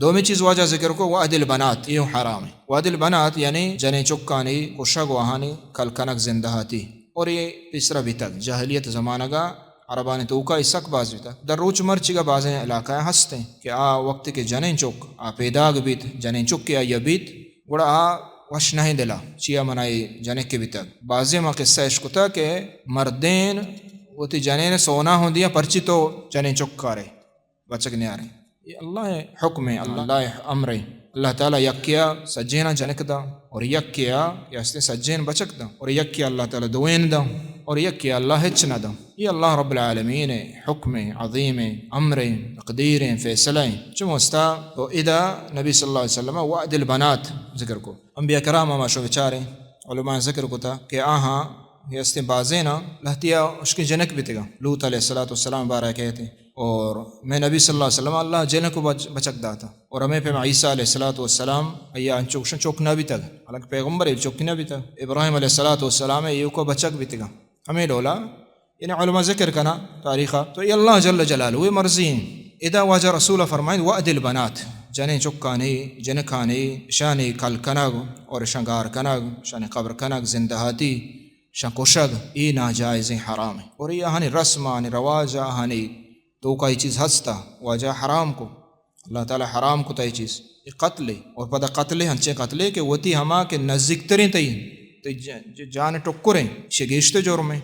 دومی چیز واجہ ذکر کو وأد البنات، اے حرام ایں۔ وأد البنات یعنی جنیں چکانی کشگ و آہانی کل کنگ زندہاتی۔ اور اے پیسرا بیتگ، جاہلیت زمانگا عربانی توکا اے سک باز بیتگ۔ در روچ مرچیگا بازیں علاقہ ہستیں کہ آ وقت کہ جنیں چک آ پیداگ بیت، جنیں چک کہ آئیا بیت، گڑا آ وش نہ ایں دلا، چیا منا اے جنک بیتگ۔ بازیں ما قصہ اشکتا کہ مردین وتی جنین سونا ہوں دیا، پرچی تو جنیں چک کارے بچک نیاریں۔ اے اللہ حکم ایں، اللہ، اللہ امر ایں۔ اللہ تعالی یکیا سجینا جنک دا اور یکیا کہ ہستیں سجین بچک دا اور یکیا اللہ تعالی دوین دا اور یکیا اللہ ہچ نہ دا۔ اے اللہ رب العالمین ایں، حکم ایں، عظیم ایں، امر ایں، تقدیر ایں، فیصلہ ایں۔ چموستا تو ادا نبی صلی اللہ علیہ وسلم وأد البنات ذکر کو۔ انبیاء کرام ما شو بچاریں، علماء ذکر کتا کہ آہاں یہ ہستیں بازینا لہتیا اشکیں جنک بیتگا۔ لوط علیہ الصلوۃ والسلام بارہ کہتے اور میں نبی صلی اللہ علیہ وسلم اللہ جنک و بچ-، بچک داتا اور ہمیں پہ عیسیٰ علیہ الصلوۃ والسلام ایا انچو گوشن چوک نہ بیتگ، حالانکہ پیغمبر اے چوک نہ بیتگ۔ ابراہیم علیہ الصلوۃ والسلام اے یوکا بچک بیتگا۔ ہمیں ڈولا یعنی علماء ذکر کنا تاریخا، تو اے اللہ جل جلالہ اے مرضی ایں۔ ادا واجہ رسول فرمائیں وأد البنات، جنیں چکانی، جنکانی، شانی کل کنگ اور شنگار کنگ، شانی قبر کنگ، زندہاتی، شان کشگ، اے ناجائزیں، حرام ایں۔ اور اے آہانی رسم، آہانی رواج، آہانی توکا اے چیز ہستا، واجہ حرام کو۔ اللہ تعالی حرام کتا اے چیز۔ اے قتل ایں۔ اور پدا قتل ایں، ہنچیں قتل ایں کہ وتی ہما کہ نزیکتریں تئی، تئی ج-، ج-، جان ٹکر ایں، شے گیشتر جرم ایں۔